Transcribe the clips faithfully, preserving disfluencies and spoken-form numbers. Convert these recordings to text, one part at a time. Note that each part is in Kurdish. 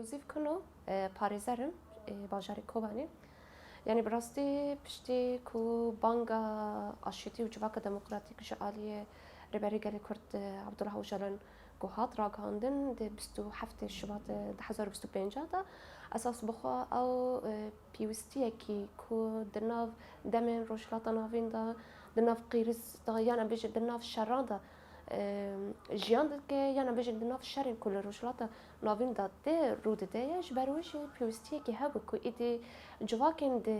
Yûsif Kuno, e, parêzer im, e, bajarê Kobanê. Yanî bi rastî piştî ku banga aşîtî û civaka demokratîk ji aliyê Rêberê Gelê Kurd, e, Abdullah Ocalan ku hat ragihandin di bîst û heftê Şibatê du hezar û bîst û pênc de, esas bi xwe ew, e, pêwîstiyekî ku di nav demên Rojhilata Navîn de, di nav qîriz de, yan em bêjin di nav şeran de, e, jiyan dike, yan em bêjin di nav şerên ku li Rojhilata Navîn de tê rû dide ye, ji ber wê jî pêwîstiyekî hebû ku êdî civakên di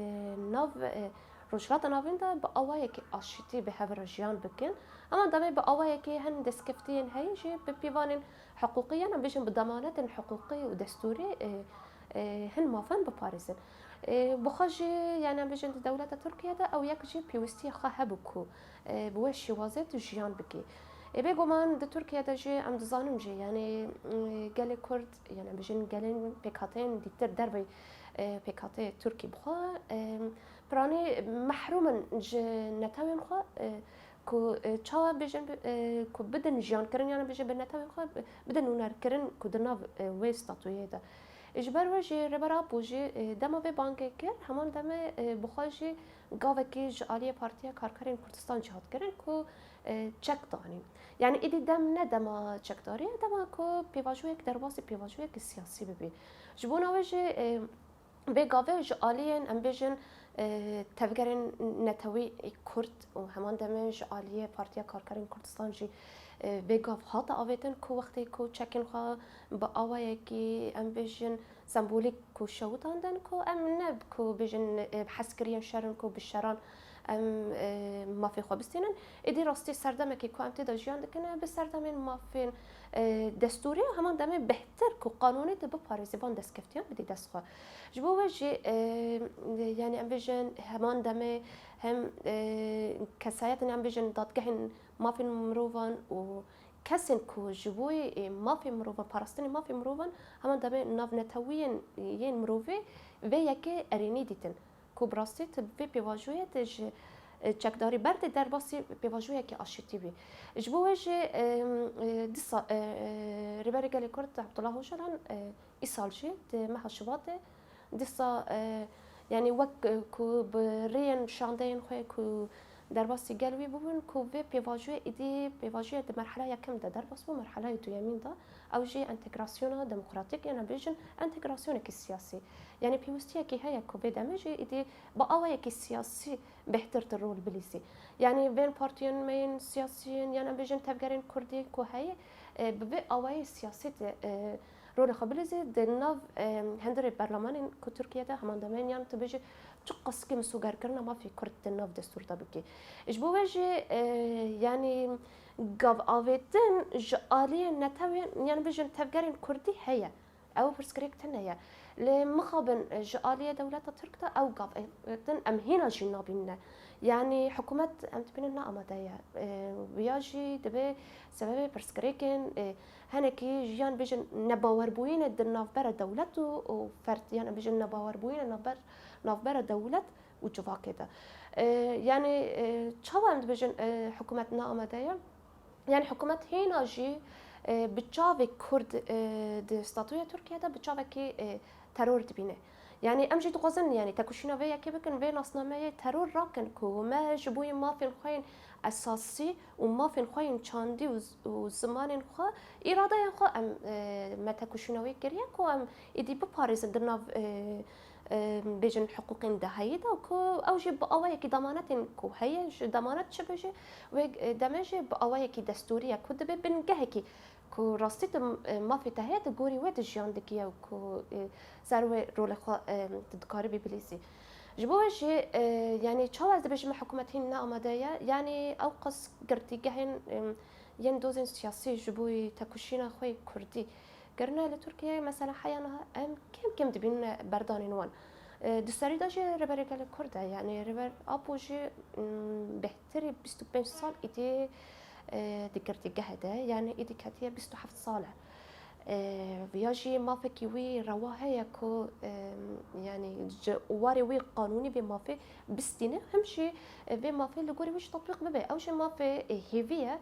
nav, e, Rojhilata Navîn de bi awayekî aşîtî bi hev re jiyan bikin. Hema demê bi awayekî hin destkeftiyên heyî jî bi pîvanên hiqûqî, yan em bêjin bi demanetên hiqûqî û destûrî, e, e, hin mafan biparêzin. E, bi xwe jî, yani em bêjin di dewleta Tirkiye de ew yek jî pêwîstiya xwe hebû ku, e, bi wê şêwazê tu jiyan bikî. E, bêguman di Tirkiye de jî em dizanin jî, yani, e, gelê Kurd, yani em bêjin gelên pêkhateyên dîtir derveyî, e, pêkhateyê Tirkî bi xwe, e, piranî mehrûm in ji netewên xwe, e, ku, e, çawa bêjin, e, ku bidin jiyankirin, yan bêjin bi netewên xwe bidin nûnerkirin ku di nav, e, wê statûyê de. E, ji ber wê jî Rêber Apo jî, e, dema vê bangê kir, heman demê, e, bi xwe jî gavekî ji aliyê Partiya Karkerên Kurdistan jî hat kirin ku, e, çek danîn. Yani êdî dem ne dema çekdarî ye, dema ku pêvajoyek derbasî pêvajoyekî siyasî bibî. Ji bona wê jî, e, vê gavê ji aliyên, em bêjin, e, tevgerên netewî Kurd û heman demê ji aliyê Partiya Karkerên Kurdistan jî, e, vê gav hate avêtin ku wextê ku çekên xwe bi awayekî, em bêjin, sembolîk ku şewitandin ku em ne ku bêjin, e, hezkiriyên şer in ku bi şeran em, e, mafê xwe bistînin. Êdî rastî serdemekê ku em tê de jiyan dikin, e, bi serdemên mafên, e, destûrî û heman demê bêhtir ku qanûnê tu biparêzî van destkeftiyan bidî dest xwe. Ji bo wê jî, e, yani em bêjin heman demê hem, e, kesayetên em bêjin dadgehên mafên mirovan û kesên ku ji bo yê, e, mafê mirovan, parastinê mafê mirovan, heman demê navnetewiyên yên mirovê vê yekê erênî dîtin. Ku bi rastî tu vê pêvajoyê tu ji, e, çekdarî berdê derbasî pêvajoyekî aşîtî bî. Ji bo wê jî, e, e, dîsa, e, e, Rêberê Gelê Kurd Abdullah Ocalan, e, îsal jî di meha Şibatê dîsa, e, yani wek, e, ku bi rêyên şandeyên xwe ku derbasî gel wî bûbûn ku vê pêvajoyê êdî pêvajoyê di merhela yekem de derbas bû, merhelaya duyemîn de ew jî entegrasyona demokratîk, yani bêjin entegrasyonekî siyasî. Yani pêwîstiyekî heye ku vê demê jî êdî bi awayekî siyasî bêhtir tu rol bilîzî. Yani vên partiyên me yên siyasiyên, yani em bêjin tevgerên kurdî ku heye, e, bi vê awayê siyasî tu, e, rolê xwe bilîzî di nav, e, hundirê berlamanên ku Tirkiye de heman demên yan tu bêjî çiqas kêm misogerkirina mafê Kurd di nav destûr de bikî. Ji bo wê jî, e, yanî gav avêtin ji aliyê netewên, yan bêjin tevgerên Kurdî heye. Ew pirsgirêk tune ye. Lê mixabin ji aliyê dewleta Tirk de ew gav avêtin em hîna jî nabînine. Yanî hikûmet em dibînin ne amade ye. E, viya jî divê sebebê pirsgirêkên, e, Hinekî jiyan bêjin nebawerbûyînê di navbera dewlet û, û ferd, yan em bêjin nebawerbûyînê navber, navbera dewlet û civakê de. E, yanî, e, çawa em dibêjin, e, hikûmet ne amade ye? Yanî hikûmet hîna jî, e, bi çavê Kurd, e, di statûya Tirkiye de bi çavekî, e, teror dibîne. Yanî em jî dixwazin, yanî tekoşîna vê yekê bikin, vê nasnameyê teror rakin ku me ji bo yê mafên xwe yên esasî û mafên xwe yên çandî û z-, û zimanên xwe, îradeya xwe em, e, me tekoşîna wê kiriye ku em êdî biparêzin di nav, e, e, bêjin hiqûqên dehayî de ku ew jî bi awayekî demanetên ku heye, ji demanet çi bêje, wê, e, demê jî bi awayekî destûrî ye ku dibe bingehekî ku rastî tu, e, mafê te heye, tu gorî wê tu jiyan dikî û ku, e, ser wê rolê xwe, e, tu dikaribî bilîzî. Ji bo wê jî, e, yanî çawa ez dibêjim hikûmet hîn ne amade ye? Yanî ew qas girtîgehên, e, yên dozên siyasî ji bo tekoşîna xwe yê kurdî kirine li Tirkiyeyê, mesela heya niha em kêm kêm dibînine berdanên wan. E, di serî de jî Rêberê Gelê Kurd e, yanî Rêber Apo jî, m, bêhtirî bîst û pênc sal îdî, e, di girtîgehê de, yanî îdî ketiye bîst û heft sal e. E, viya jî mafekî wî rewa heye ku, e, yanî ji warê wî qanûnî vê mafê bistîne, him jî, e, vê mafê li gorî wî jî tetbîq bibe. Ew jî mafê, e, hêvî ye.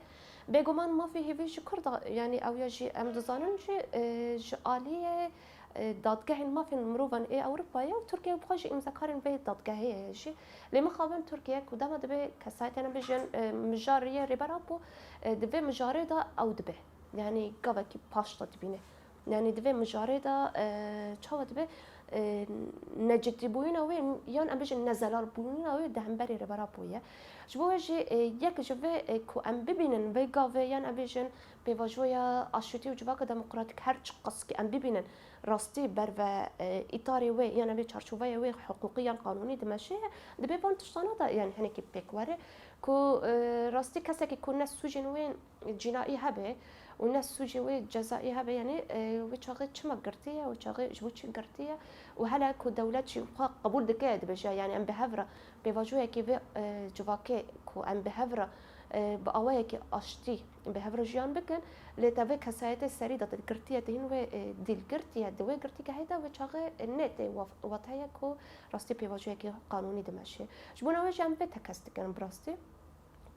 Bêguman mafê hêvî ji Kurda, yanî ew ya jî em dizanin jî, e, ji aliyê, E, dadgehên mafên mirovan ê Ewropayê û Tirkiye bi xwe jî îmzekarên vê dadgehê ye jî. Lê mixabin Tirkiye ku dema divê kesayetê ne bijin, e, mijarê Rêber Apo, e, di vê mijarê de ew dibe. Yanî gavekî paş de dibîne. Yanî di vê mijarê de, e, çawa dibe, e, neciddîbûyîna wê yan em bijin nezelalbûyîna wê di hemberî Rêber Apo ye. Ji bo wê jî, e, yek ji vê, e, ku em bibînin vê gavê yan em bijin pêvajoya aştî û civaka demokratîk her çiqas ki em bibînin rastî ber ve, e, îtarê wê yan em bê çarçoveya wê hiqûqî yan qanûnî dimeşe, dibê van tiştana de yan hinekî pêk were ku, e, rastî kesekî ku ne sûcên wê cînaî hebe û ne sûcê wê cezaî hebe, yanî, e, wê çaxê çima girtî ye, wê çaxê ji bo çi girtî ye û hele ku dewlet jî xwe qebûl dike dibêje, yanî em bi hev re pêvajoyekê vê, e, civakê ku em bi hev re, e, bi awayekî aştî bi hev re jiyan bikin, lê te vê kesayetê serî de te girtiye, te hîn wê, e, dîl girtiye, di wê girtîgehê de wê çaxê, e, nê tê waf-, wateye ku rastî pêvajoyekî qanûnî dimeşe. Ji bona wê jî em vê tekez dikin bi rastî.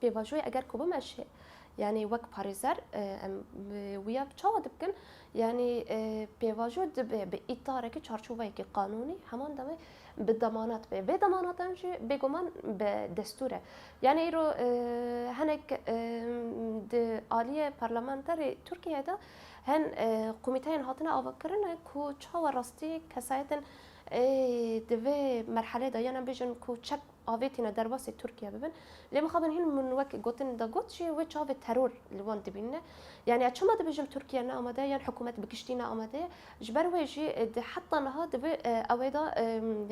Pêvajoyê eger ku bimeşe, yanî wek parêzer, e, em, e, wiya çawa dibikin? Yanî, e, pêvajo dibe bi îtarekî, çarçoveyekî qanûnî, heman demê bi demanat be. Vê demanatan jî bêguman bi destûr e. Yanî îro, e, hinek, e, di aliyê parlamenterê Tirkiyeyê de hin, e, komîteyên hatine avakirine ku çawa rastî kesayetên, e, di vê merhelê de, yan em bêjin ku çek avêtîne derbasî Tirkiye bibin. Lê mixabin hîn min wek gotin de got jî wê çavê teror li wan dibîne. Yanî ez çima dibêjim Tirkiye ne amade ye, yan hikûmet bi giştî ne amade ye? Ji ber wê jî, e, di heta niha divê, e, ew ê de, e,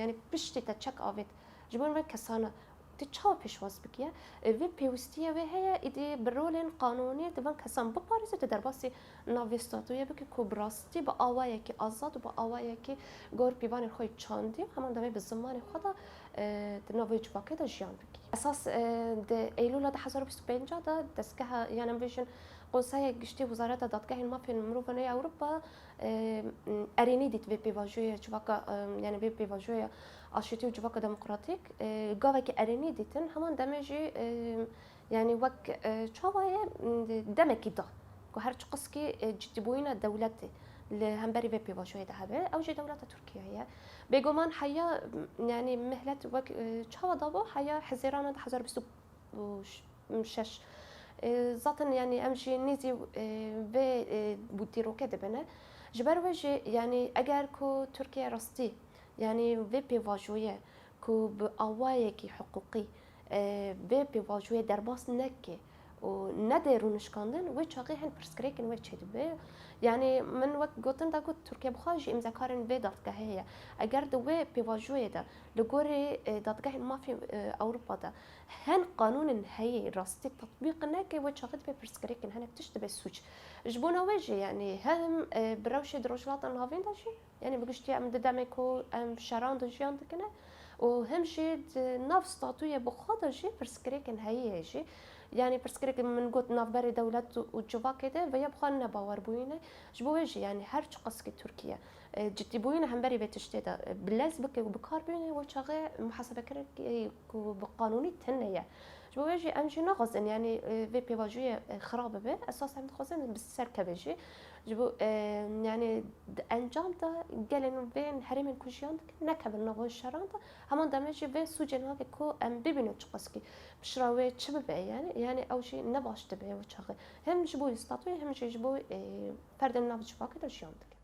yanî piştî te çek avêt. Ji bo me kesana. Tu çawa pêşwaz bikiye? E, vê pêwîstiyê wê heye, îdî bi rolên qanûnî di van kesan biparêze, tu derbasî nav vê statûyê bike ku bi rastî bi awayekî azad û bi awayekî gor pîvanên xwe yê çandî û heman demê bi zimanê xwe de, e, di nav vê civakê de jiyan bike. Esas, e, di Eylûla du hezar û bîst û pênc de destgeha, yan em bêjin Konseya Giştî Wezareta Dadgehên Mafên Mirovan ê Ewropa, e, erênî dît vê pêvajoyê civaka, e, yanî vê pêvajoya aştî û civaka demokratîk, e, gavekî erênî dîtin. Heman demê jî, e, yanî wek, e, çawa ye, demekî da ku her çiqas kî, e, ciddîbûyîna dewletê li hemberî vê pêvajoyê de hebe, ew jî dewleta Tirkiye ye. Bêguman heya, yanî mihlet wek, e, çawa dabû, heya Hezîrana du hezar bîst û şeş. E, zaten yanî em jî nêzî, e, vê, e, dîrokê dibine. Ji ber wê jî yanî eger ku Tirkiye rastî yanî vê pêvajoyê ku bi awayekî hiqûqî, e, vê pêvajoyê derbas neke û nede rûnişkandin, wê çaxê hin pirsgirêkên wê çêdibe. Yanî min wek gotin de got, Tirkiye bi xwe jî îmzekarên vê dadgehê ye. Eger di wê pêvajoyê de li gorî, e, dadgehên mafê, e, Ewropa de hin qanûnên heyî rastî tetbîq neke, wê çaxê dibê pirsgirêkên hinek tişt dibe sûc. Ji bona wê jî yanî hem, e, bi rewşê di Rojhilata Navîn de jî, yanî bi giştî em di demê ku em şeran de jiyan dikine û hem jî di nav statûyê bi xwe de jî pirsgirêkên heyî ye jî. Yanî pirsgirêkên min got navberê dewlet û, û civakê de vêya bi xwe ne bawerbûyî ne. Ji bo wê jî yanî her çiqas ki Tirkiye, e, ciddîbûyîna hemberî vê tiştê de, e, bilez bike û bi kar bîne, wê çaxê muhasebekirinekî ku bi qanûnî tune ye. Ji bo wê jî em jî naxwazin, yanî, e, vê pêvajoyê, e, xirab bibe. Esas em dixwazin bi ser keve jî. Ji bo, e, yanî di encam de gelên vê herêmên ku jiyan dikin nekevin nav van şeran de. Heman demê jî vê sûcên weke ku em bibînin çiqas kî pişra wê çi bibe, yanî, yanî ew jî ne baş dibe wê çaxê. Hem ji bo statûyê hem jî ji bo, e, ferdên nav civakê de jiyan dikin.